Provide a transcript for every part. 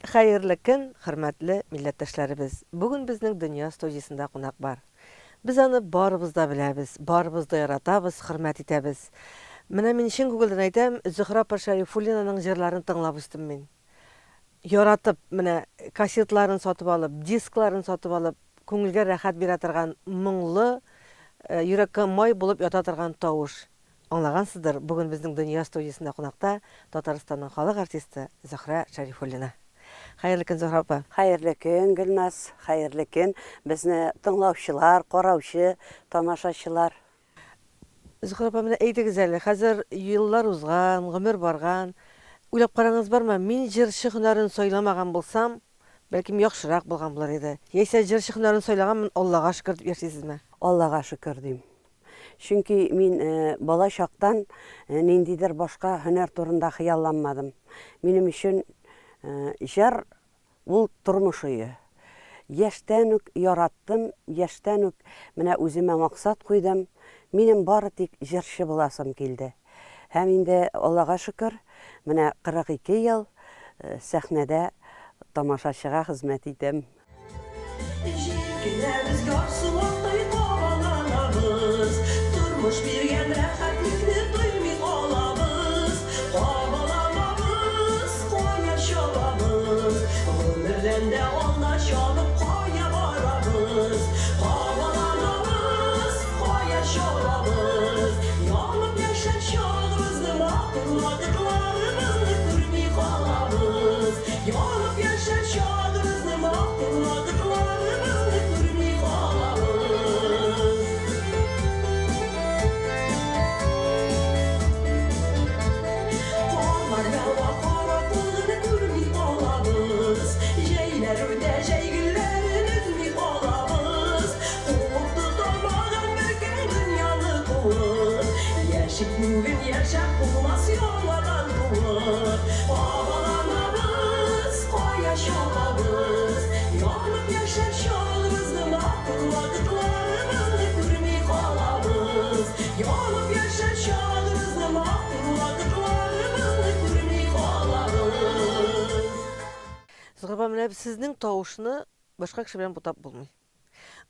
Хәерле көн, хөрмәтле милләттәшләребез! Бүген безнең Дөнья студиясендә кунак бар. Без аны барыбыз да беләбез, барыбыз да яратабыз, хөрмәт итәбез. Менә мин чын күңелдән әйтәм, Зөһрә апа Шәрифуллинаның җырларын тыңлап үстем мин. Яратып, менә кассетларын сатып алып, дискларын сатып алып, күңелгә рәхәт бирә торган моңлы, йөрәккә май булып ята торган тавыш. Аңлагансыздыр, бүген безнең Дөнья студиясендә кунакта Татарстанның халык артисты Зөһрә Шәрифуллина. Хәерле көн, Зөһрә апа! Хәерле көн, Гөлназ, хәерле көн, безне тыңлаучылар, караучы тамашачылар. Зөһрә апа, менә әйтегез әле, хәзер еллар узган, гомер барган, уйлап карагыз бармы, мин җырчы һөнәрен сайламаган булсам, бәлкем, яхшырак булган булыр иде, яисә җырчы һөнәрен сайлаганмын, Аллага шөкер дип яшисезме? Аллага шөкер дим. Чөнки мин бала чактан ниндидер башка һөнәр турында хыялланмадым. Минем өчен җыр ул тормыш өе. Яшьтән үк яраттым, яшьтән үк менә үземә максат куйдым. Минем бары тик җырчы буласым килде. Һәм инде, Аллага шөкер, менә 42 ел сәхнәдә тамашачыга хезмәт итәм. Җилкенәбез ярсу аттай кабаланабыз, Тормыш биргән рәхәтлекне тоймый калабыз. Кабаланабыз, кая чабабыз, Гомердән дә алда чабып кая барабыз? Кабаланабыз, кая чабабыз, Янып яшәр чагыбызны, матур вакытларыбызны күрми калабыз. Янып яшәр чагыбызны, матур вакытларыбызны күрми калабыз. Карлар ява, кара кулны күрми калабыз. Җәйләр үтә, җәй гөлләрен өзми калабыз. Куып тоталмаган бер көн дөньяны куып. Яшик бүген, яшәп булмас яңадан туып. Кабаланабыз, кая чабабыз? Янып яшәр чагыбызны, матур вакытларыбызны күрми калабыз. Янып яшәр чагыбызны, матур вакытларыбызны күрми калабыз. Зөһрә апа, менә сезнең тавышны башка кеше белән бутап булмый.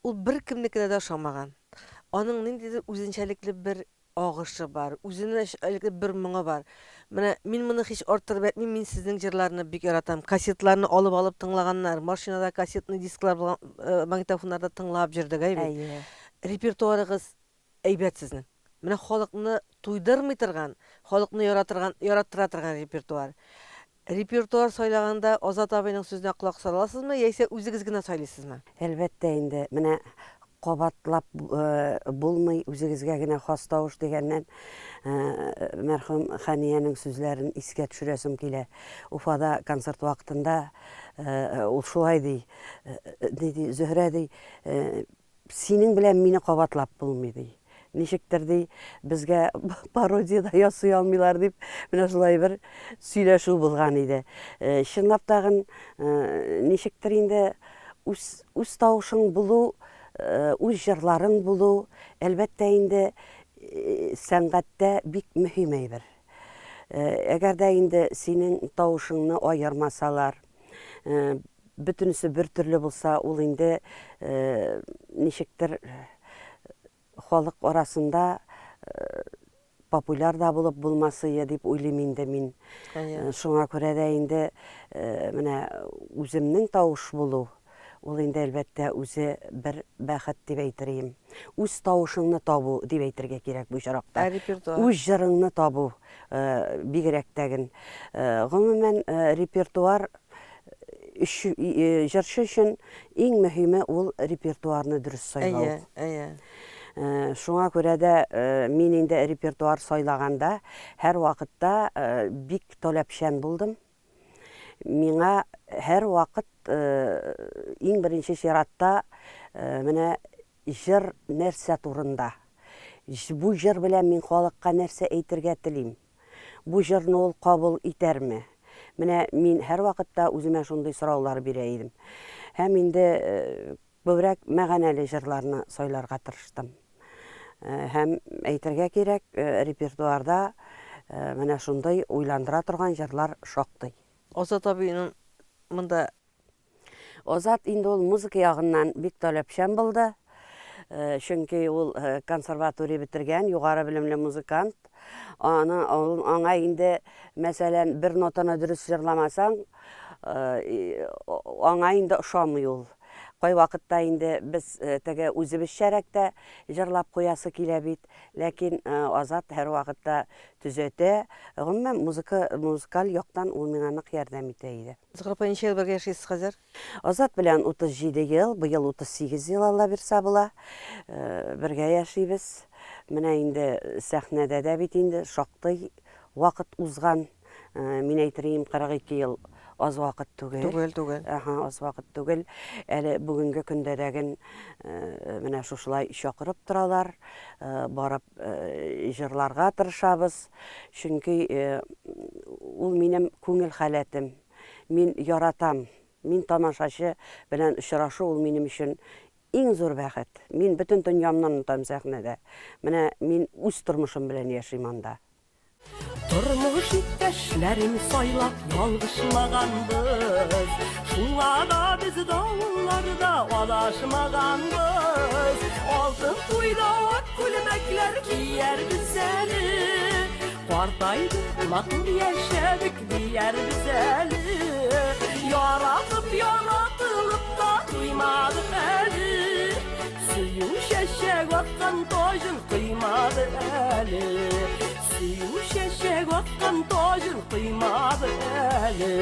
Ул беркемнекенә дә ошамаган. Аның ниндидер үзенчәлекле бер агышы бар, үзенчәлекле бер моңы бар. Менә мин моны һич арттырып әйтмим, мин сезнең җырларны бик яратам. Кассетларны алып-алып тыңлаганнар, машинада кассетный дисклар булган э, магнитофоннарда тыңлап йөрдек, әй бит. Әйе. Репертуарыгыз әйбәт сезнең. Менә халыкны туйдырмый торган, халыкны яратырган, яраттыра торган репертуар. Репертуар сайлаганда Азат абыйның сүзенә колак саласызмы яисә үзегез генә сайлыйсызмы? Әлбәттә инде, менә кабатлап булмый, үзегезгә генә хас тавыш дигәннән, мәрхүм Хәниянең сүзләрен искә төшерәсем килә. Уфада концерт вакытында ул шулай ди, ни ди, Зөһрә, ди, Синең белән мине кабатлап булмый, ди. Ничектер, ди, безгә пародия да ясый алмыйлар, дип, менә шулай бер сөйләшү булган иде. Чынлап тагын, ничектер инде үз, үз тавышың булу, үз җырларың булу, әлбәттә инде, сәнгатьтә бик мөһим әйбер. Әгәр дә инде синең тавышыңны аермасалар, Бөтенесе бер төрле булса, ул инде ничектер халык арасында популяр да булып булмасые дип уйлыйм инде мин. Шуңа күрә дә инде менә үземнең тавыш булу, ул инде әлбәттә үзе бер бәхет дип әйтер идем. Үз тавышыңны табу дип әйтергә кирәк бу очракта. Ә репертуар? Үз җырыңны табу бигрәк тәген. Гомумән, репертуар җырчы өчен иң мөһиме ул репертуарны дөрес сайлау. Әйе, әйе. Шуңа күрә дә мин инде репертуар сайлаганда һәрвакытта бик таләпчән булдым. Миңа һәрвакыт иң беренче чиратта менә җыр нәрсә турында? Бу җыр белән мин халыкка нәрсә әйтергә телим? Бу җырны ул кабул итәрме? Менә мин һәрвакытта үземә шундый сораулар бирә идем. Һәм инде күбрәк мәгънәле җырларны сайларга тырыштым. Һәм әйтергә кирәк, репертуарда менә шундый уйландыра торган җырлар шактый. Азат абыйның монда? Азат инде ул музыка ягыннан бик таләпчән булды. Чөнки ул консерватория бетергән, югары белемле музыкант. Аны аңа инде, мәсәлән, бер нотаны дөрес җырламасаң, аңа инде ошамый ул. Кайвакытта инде без теге үзебезчәрәк тә җырлап куясы килә бит. Ләкин Азат һәрвакытта төзәтә. Гомумән, музыка, музыкаль яктан ул миңа нык ярдәм итә иде. Зөһрә апа, ничә ел бергә яшисез хәзер? Азат белән 37 ел, быел 38 ел Алла бирса була. Бергә яшибез. Менә инде сәхнәдә дә бит инде шактый вакыт узган. Мин әйтер идем, 42 ел аз вакыт түгел. Түгел, түгел. Аһа, аз вакыт түгел. Әле бүгенге көндә дә менә шушылай чакырып торалар. Барып җырларга тырышабыз. Чөнки ул минем күңел халәтем. Мин яратам. Мин тамашачы белән очрашу ул минем өчен иң зур бәхет. Мин бөтен дөньямны онытам сәхнәдә. Менә мин үз тормышым белән яшим анда. Тормыш иптәшләрен сайлап ялгышмаганбыз. Шуңа да без давылларда адашмаганбыз. Алтын туйда ак күлмәкләр киярбез әле. Картайдык, матур яшәдек диярбез әле. Яратып, яратылып та туймадык әле. Сөю чәчәк аткан таҗын кыймады әле. Сөю чәчәк аткан таҗын кыймады әле.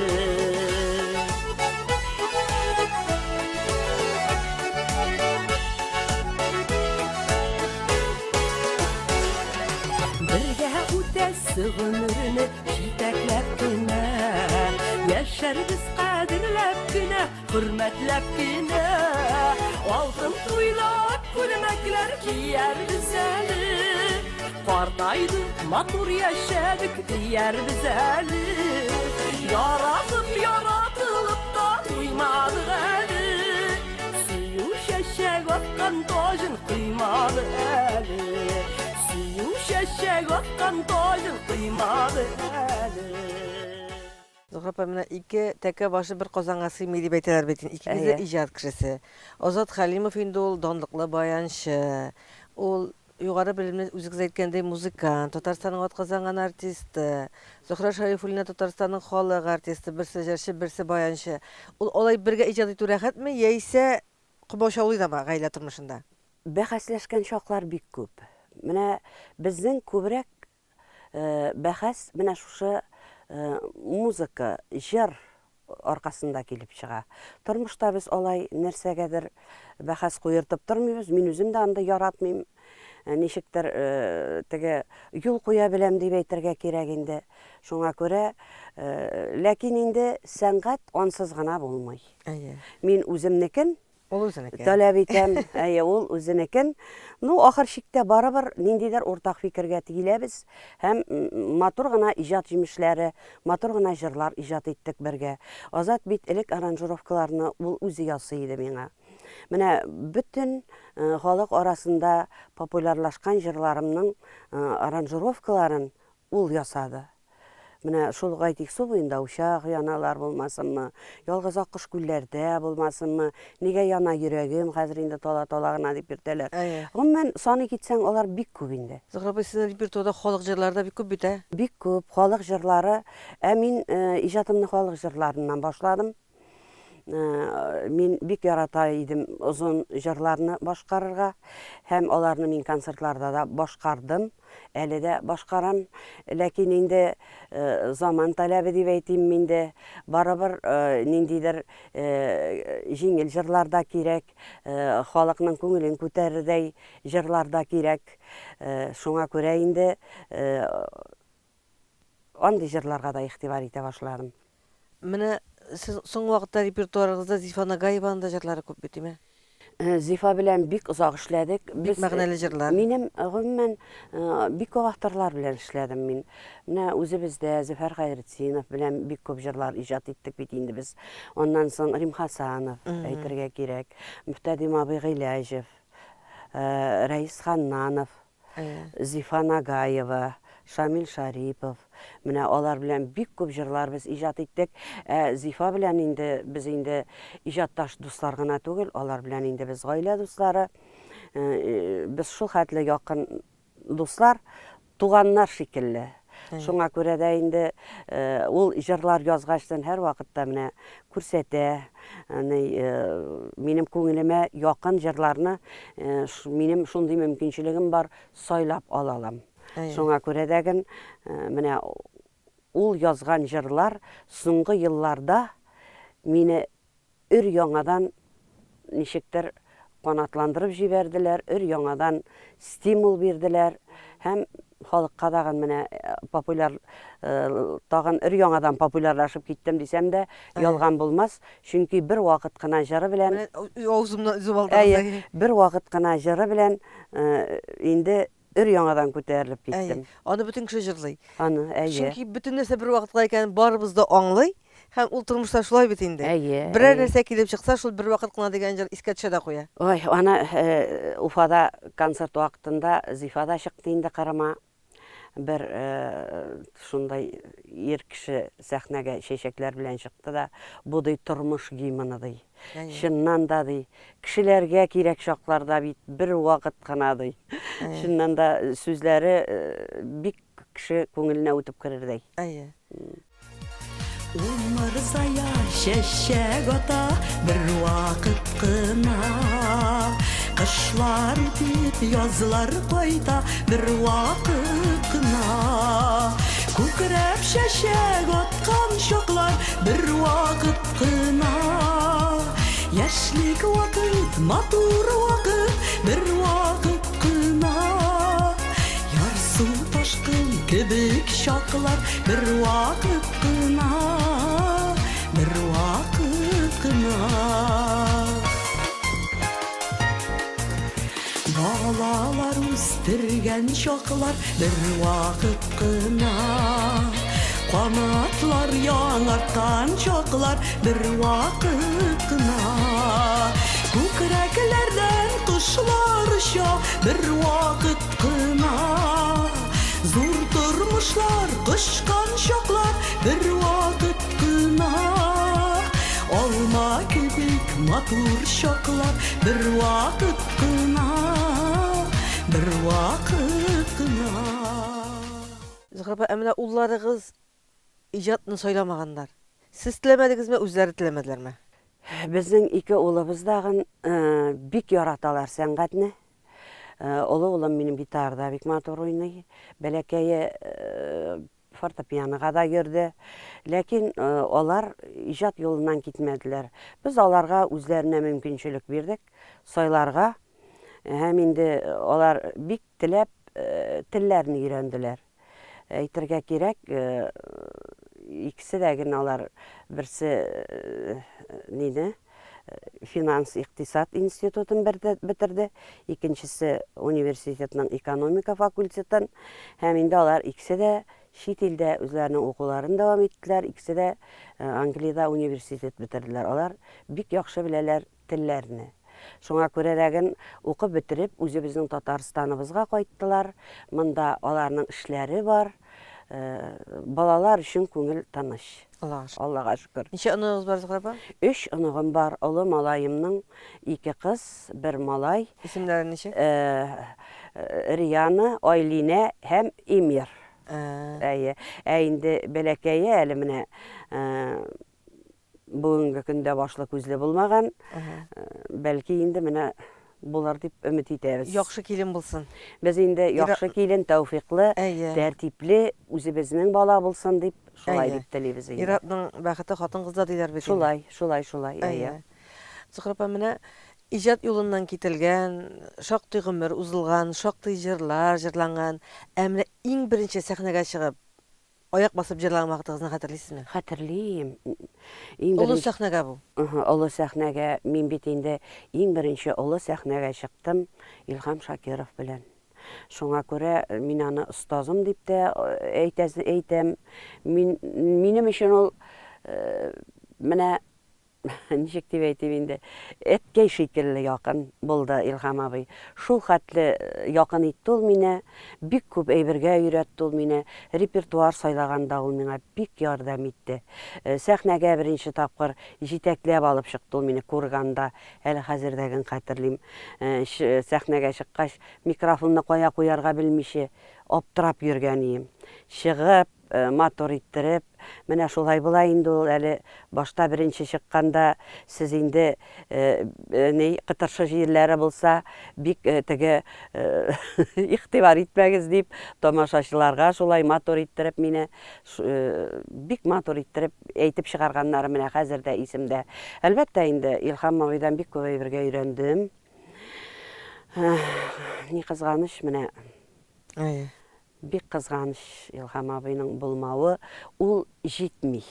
Бергә үтәсе гомерне җитәкләп кенә, Яшәрбез кадерләп кенә, хөрмәтләп кенә. Алтын туйда ак күлмәкләр киярбез әле. Картайдык, матур яшәдек диярбез әле. Яратып, яратылып та туймадык әле. Сөю чәчәк аткан таҗын кыймады әле. Сөю чәчәк аткан таҗын кыймады әле. Зөһрә апа, менә ике тәкә башы бер казанга сыймый дип әйтәләр бит инде. Икегез дә иҗат кешесе. Азат Хәлимов инде ул данлыклы баянчы. Ул югары белемле, үзегез әйткәндәй, музыкант, Татарстанның атказанган артисты. Зөһрә Шәрифуллина Татарстанның халык артисты, берсе җырчы, берсе баянчы. Ул алай бергә иҗат итү рәхәтме, яисә комачаулый дамы гаилә тормышында? Бәхәсләшкән чаклар бик күп. Менә безнең күбрәк Бәхәс менә шушы музыка, җыр аркасында килеп чыга. Тормышта без алай нәрсәгәдер бәхәс куертып тормыйбыз. Мин үзем дә андый яратмыйм. Ничектер теге юл куя беләм дип әйтергә кирәк инде. Шуңа күрә, ләкин инде сәнгать ансыз гына булмый. Әйе. Мин үземнекен Ул үзенекен. Таләп итәм. Әйе, ул үзенекен. Ну, ахыр чиктә барыбер ниндидер уртак фикергә киләбез һәм матур гына иҗат җимешләре, матур гына җырлар иҗат иттек бергә. Азат бит элек аранжировкаларны ул үзе ясый иде миңа. Менә бөтен халык арасында популярлашкан җырларымның аранжировкаларын ул ясады. Менә шул ук әйтик, су буенда учак яналар булмасынмы, ялгыз аккош күлләрдә булмасынмы, нигә яна йөрәгем, хәзер инде тала-тала гына дип йөртәләр. Әйе. Гомумән, саный китсәң, алар бик күп инде. Зөһрә апай, сезнең репертуарда халык җырлары да бик күп бит, ә? Бик күп, халык җырлары. Ә мин иҗатымны халык җырларыннан башладым. Мин бик ярата идем озын җырларны башкарырга һәм аларны мин концертларда да башкардым, әле дә башкарам. Ләкин инде заман таләбе дип әйтим инде, барыбер ниндидер җиңел җырлар да кирәк, халыкның күңелен күтәрердәй җырлар да кирәк. Шуңа күрә инде Андый җырларга да игътибар итә башладым. Менә сез соңгы вакытта репертуарыгызда Зифа Нагаеваның да җырлары күп бит, димә? Зифа белән бик озак эшләдек. Бик мәгънәле җырлар. Минем, гомумән, бик күп авторлар белән эшләдем мин. Менә үзебездә Зөфәр Хәйретдинов белән бик күп җырлар иҗат иттек бит инде без. Аннан соң Рим Хасанов, әйтергә кирәк, Мөфтәдим абый Гыйләҗев, Рәис Ханнанов. Зифа Нагаева, Шамил Шарипов. Менә алар белән бик күп җырлар без иҗат иттек. Ә Зифа белән инде без инде иҗатташ дуслар гына түгел, алар белән инде без гаилә дуслары. Без шул хәтле якын дуслар, туганнар шикелле. Шуңа күрә дә инде ул җырлар язгачтын һәрвакытта менә күрсәтә, минем күңелемә якын җырларны минем шундый мөмкинчелегем бар, сайлап ала алам. Шуңа күрә дә ген менә ул язган җырлар соңгы елларда мине өр-яңадан ничектер канатландырып җибәрделәр, өр-яңадан стимул бирделәр һәм халыкка тагын менә популяр тагын өр-яңадан популярлашып киттем дисәм дә ялган булмас, чөнки бер вакыт кына җыры белән авызымнан өзеп алдыгыз. Әйе, бер вакыт кына җыры белән инде өр-яңадан күтәрелеп киттем. Әйе, аны бөтен кеше җырлый. Аны, әйе. Чөнки бөтен нәрсә бер вакытка икәнен барыбыз да аңлый. Һәм ул тормышта шулай бит инде. Әйе. Берәр нәрсә килеп чыкса, шул бер вакыт кына дигән җыр искә төшә дә куя. Ой, аны Уфада концерт вакытында Зифа да чыкты инде кырыма. Бер шундай ир кеше сәхнәгә чәчәкләр белән чыкты да, бу ди тормыш гимны ди. Чыннан да ди, кешеләргә кирәк чакларда бит бер вакыт кына ди. Чыннан да сүзләре бик кеше күңеленә үтеп керердәй. Әйе. Умырзая чәчәк ата бер вакыт кына. Кышлар үтеп, язлар кайта бер вакыт кына. Күкрәп чәчәк аткан чаклар бер вакыт кына. Яшьлек вакыт, матур вакыт бер вакыт кына. Ярсу ташкын кебек чаклар бер вакыт кына, бер вакыт кына. Балалар үстергән чаклар бер вакыт кына. Канатлар яңарткан чаклар бер вакыт кына. Күкрәкләрдән кошлар оча бер вакыт кына. Зур тормышлар кочкан чаклар бер вакыт кына. Алма кебек матур чаклар бер вакыт кына, бер вакыт кына. Зөһрә апа, ә менә улларыгыз иҗатны сайламаганнар. Сез теләмәдегезме, үзләре теләмәделәрме? Безнең ике улыбыз дагын бик яраталар сәнгатьне. Олы улым минем гитарада бик матур уйный. Бәләкәе фортепианога да йөрде. Ләкин алар иҗат юлыннан китмәделәр. Без аларга үзләренә мөмкинчелек бирдек сайларга. Һәм инде алар бик теләп телләрне өйрәнделәр. Әйтергә кирәк, икесе дә генә алар берсе нине финанс-икътисад институтын бетерде, икенчесе университетның экономика факультетын. Һәм инде алар икесе дә чит илдә үзләренең укуларын дәвам иттеләр, икесе дә Англиядә университет бетерделәр. Алар бик яхшы беләләр телләрне. Шуңа күрә дә ген укып бетереп, үзебезнең Татарстаныбызга кайттылар. Монда аларның эшләре бар. Балалар өчен күңел тыныч. Аллага шөкер. Аллага шөкер. Ничә оныгыгыз бар, Зөһрә апа? Өч оныгым бар. Олы малаемның ике кыз, бер малай. Исемнәре ничек? Риана, Айлинә һәм Эмир. Әйе. Ә инде бәләкәе әле менә Бүгенге көндә башлы-күзле булмаган. Бәлки инде менә булыр дип өмет итәбез. Яхшы килен булсын. Без инде яхшы килен, тәүфиклы, тәртипле, үзебезнең бала булсын дип, шулай дип телибез инде. Ир-атның бәхете хатын-кызда диләр бит инде. Шулай, шулай, шулай, әйе. Зөһрә апа, менә иҗат юлыннан кителгән, шактый гомер узылган, шактый җырлар җырланган, ә менә иң беренче сәхнәгә чыгып, Аяк басып җырлаган вакытыгызны хәтерлисезме? Хәтерлим. Иң Олы беренче сәхнәгә бу. Олы сәхнәгә. Мин бит инде иң беренче олы сәхнәгә чыктым Илһам Шакиров белән. Шуңа күрә мин аны остазым дип тә әйтәсе әйтәм. Мин минем өчен ул менә ничек дип әйтим инде, әткәй шикелле якын булды Илһам абый. Шул хәтле якын итте ул мине, бик күп әйбергә өйрәтте ул мине. Репертуар сайлаганда ул миңа бик ярдәм итте. Сәхнәгә беренче тапкыр җитәкләп алып чыкты ул мине Курганда, әле хәзердәген хәтерлим. Сәхнәгә чыккач, микрофонны кая куярга белмичә аптырап йөргән ием. Чыгып, матур иттереп, менә шулай була инде ул әле башта беренче чыкканда сез инде ни кытыршы җирләре булса, бик теге игътибар итмәгез дип, тамашачыларга шулай матур иттереп мине бик матур иттереп әйтеп чыгарганнары менә хәзер дә исемдә. Әлбәттә инде, Илһам абыйдан бик күп әйбергә өйрәндем. Ни кызганыч, менә. Әйе. Бик кызганыч Илһам абыйның булмавы, ул җитми.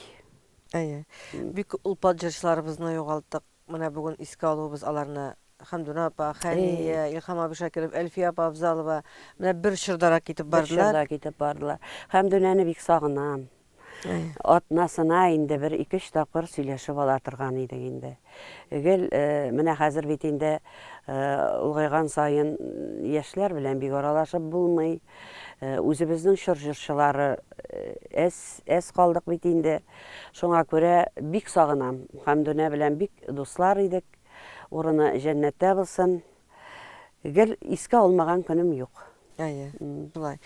Әйе. Бик олпат җырчыларыбызны югалттык. Менә бүген искә алуыбыз аларны. Хәмдүнә апа, Хәния, Илһам абый Шакиров, Әлфия апа Авзалова. Менә бер чордарак китеп бардылар. Бер чорда китеп бардылар. Хәмдүнәне бик сагынам. Атнасына инде бер ике-өч тапкыр сөйләшеп ала торган идек инде. Гел менә хәзер бит инде олгайган саен яшьләр белән бик аралашып булмый. Үзебезнең чор җырчылары әз, әз калдык бит инде. Шуңа күрә бик сагынам. Хәмдүнә белән бик дуслар идек. Урыны җәннәттә булсын. Гел искә алмаган көнем юк. Әйе, шулай.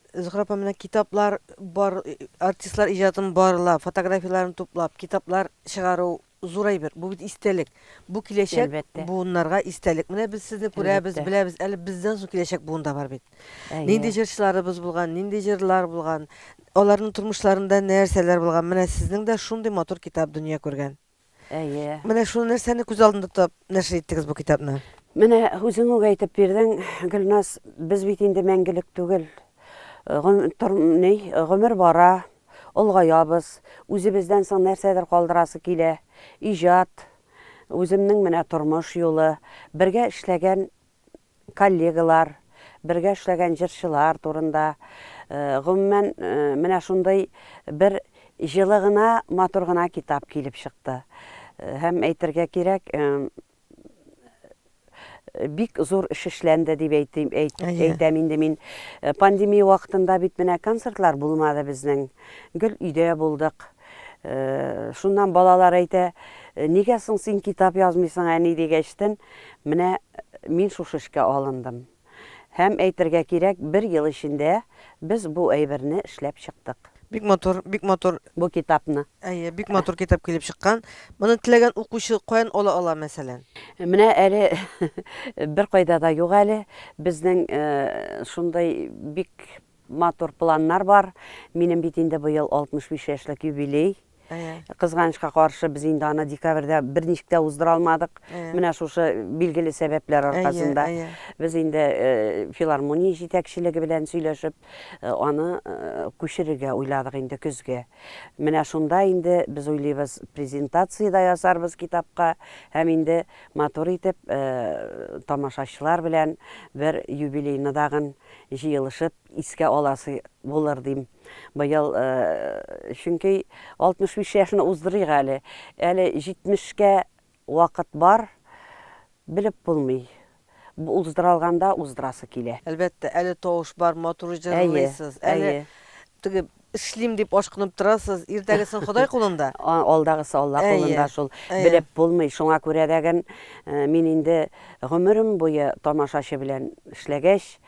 Зөһрә апа, менә китаплар бар, артистлар иҗатын барлап, фотографияләрен туплап, китаплар чыгару зур әйбер. Бу бит истәлек. Бу киләчәк Әлбәттә. буыннарга истәлек. Менә без сезне күрәбез, Әлбәттә. беләбез. Әле бездән соң киләчәк буын да бар бит. Әйе. Нинди җырчыларыбыз булган, нинди җырлар булган, аларның тормышларында нәрсәләр булган. Менә сезнең дә шундый матур китап дөнья күргән. Әйе. Менә шуны нәрсәне күз алдында тотып нәшер иттегез бу китапны? Менә үзең үк әйтеп бирдең, Гөлназ, без бит инде мәңгелек түгел. Ни, гомер бара, олыгаябыз, үзебездән соң нәрсәдер калдырасы килә. Иҗат, үземнең менә тормыш юлы, бергә эшләгән коллегалар, бергә эшләгән җырчылар турында, гомумән, менә шундый бер җылы гына, матур гына китап килеп чыкты. Һәм әйтергә кирәк, бик зур эш эшләнде дип әйтим, әйтәм инде мин. Пандемия вакытында бит менә концертлар булмады безнең. Гел өйдә булдык. Шуннан балалар әйтә, нигә соң син китап язмыйсың, әни дигәчтен, менә мин шушы эшкә алындым. Һәм әйтергә кирәк, бер ел эчендә без бу әйберне эшләп чыктык. Бик матур, бик матур. Бу китапны. Әйе, бик матур китап килеп чыккан. Моны теләгән укучы каян ала ала, мәсәлән? Менә әле беркайда да юк әле. Безнең шундый бик Матур планнар бар. Минем бит инде быел 65 яшьлек юбилей. Әйе. Кызганычка каршы, без инде аны декабрьдә берничек тә уздыра алмадык. Әйе. Менә шушы билгеле сәбәпләр Әйе, аркасында. әйе. Без инде филармония җитәкчелеге белән сөйләшеп, аны күчерергә уйладык инде көзгә. Менә шунда инде без уйлыйбыз, презентация дә ясарбыз китапка һәм инде матур итеп тамашачылар белән бер юбилейны дагын җыелышып искә аласы булыр дим. Быел, чөнки 65 яшьне уздырыйк әле. Әле 70-кә вакыт бар, белеп булмый. Уздыра алганда уздырасы килә. Әлбәттә, әле тавыш бар, матур җырлыйсыз. Әле теге эшлим дип ашкынып торасыз, иртәгесен Ходай кулында. Алдагысы Алла кулында шул. Белеп булмый. Шуңа күрә дә мин инде гомерем буе тамашачы белән эшләгәч,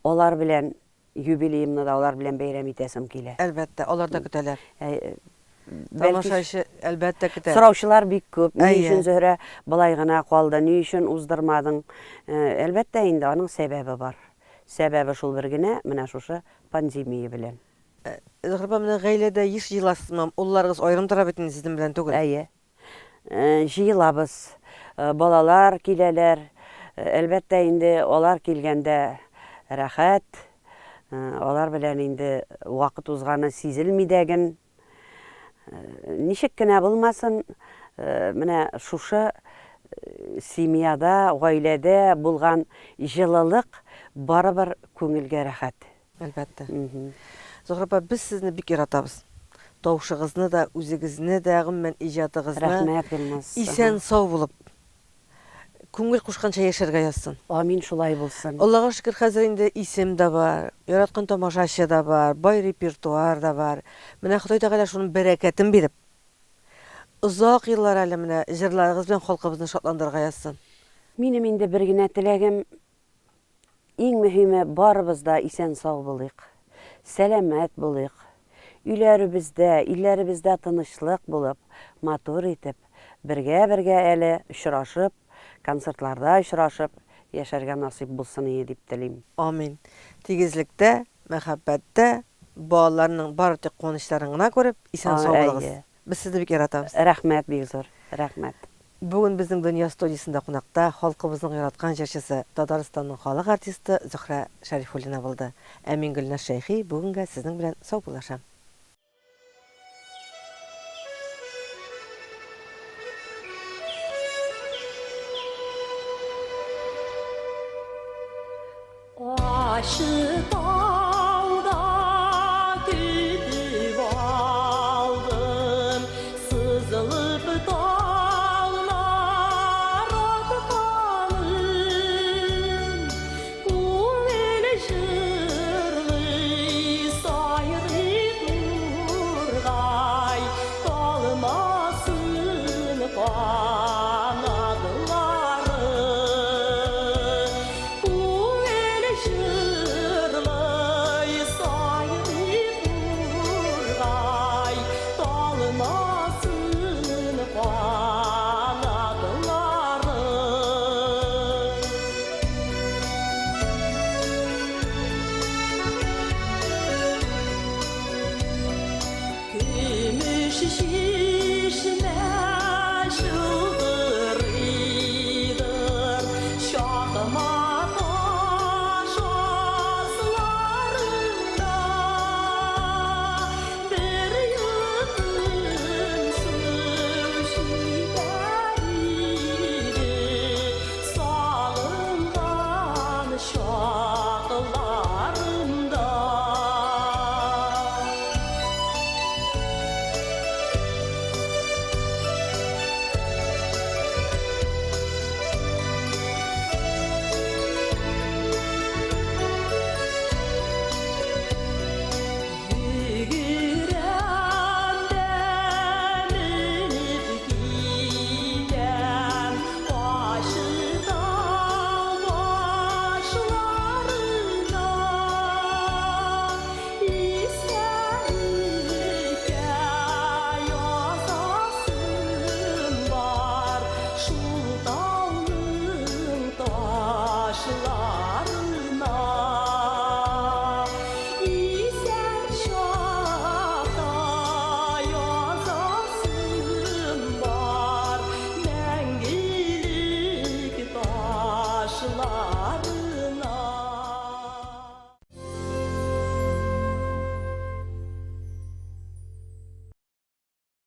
алар белән юбилеемны да алар белән бәйрәм итәсем килә. Әлбәттә, алар да көтәләр. Бәлки, Тамашачы, әлбәттә, көтә. Сораучылар бик күп. Ни өчен Зөһрә болай гына калды, ни өчен уздырмадың? Әлбәттә инде, аның сәбәбе бар. Сәбәбе шул бер генә, менә шушы пандемия белән. Зөһрә апа, менә гаиләдә еш җыеласызмы? Улларыгыз аерым тора бит инде, сезнең белән түгел. Әйе. Җыелабыз. Балалар киләләр. Әлбәттә инде, алар килгәндә рәхәт. Алар белән инде вакыт узганы сизелми дә ген. Ничек кенә булмасын, менә шушы семьяда, гаиләдә булган җылылык барыбер күңелгә рәхәт. Әлбәттә. Зөһрә апа, без сезне бик яратабыз. Тавышыгызны да, үзегезне дә, гомумән, иҗатыгызны. Рәхмәт, Гөлназ. Исән-сау булып, күңел кушканча яшәргә язсын. Амин, шулай булсын. Аллага шөкер, хәзер инде исем дә бар, яраткан тамашачы да бар, бай репертуар да бар. Менә Ходай Тәгалә шуның бәрәкәтен биреп, озак еллар әле менә җырларыгыз белән халкыбызны шатландырырга язсын. Минем инде бер генә теләгем, иң мөһиме, барыбыз да исән-сау булыйк, сәламәт булыйк, өйләребездә, илләребездә тынычлык булып, матур итеп, бергә-бергә әле очрашып, концертларда очрашып яшәргә насыйп булсын ие дип телим. Амин. Тигезлектә, мәхәббәттә, балаларның бары тик куанычларын гына күреп, исән-сау булыгыз. Әйе. Без сезне бик яратабыз. Рәхмәт бик зур, рәхмәт. Бүген безнең Дөнья студиясендә кунакта халкыбызның яраткан җырчысы, Татарстанның халык артисты Зөһрә Шәрифуллина булды. Ә мин Гөлназ Шәйхи бүгенгә сезнең белән саубуллашам. Ачы.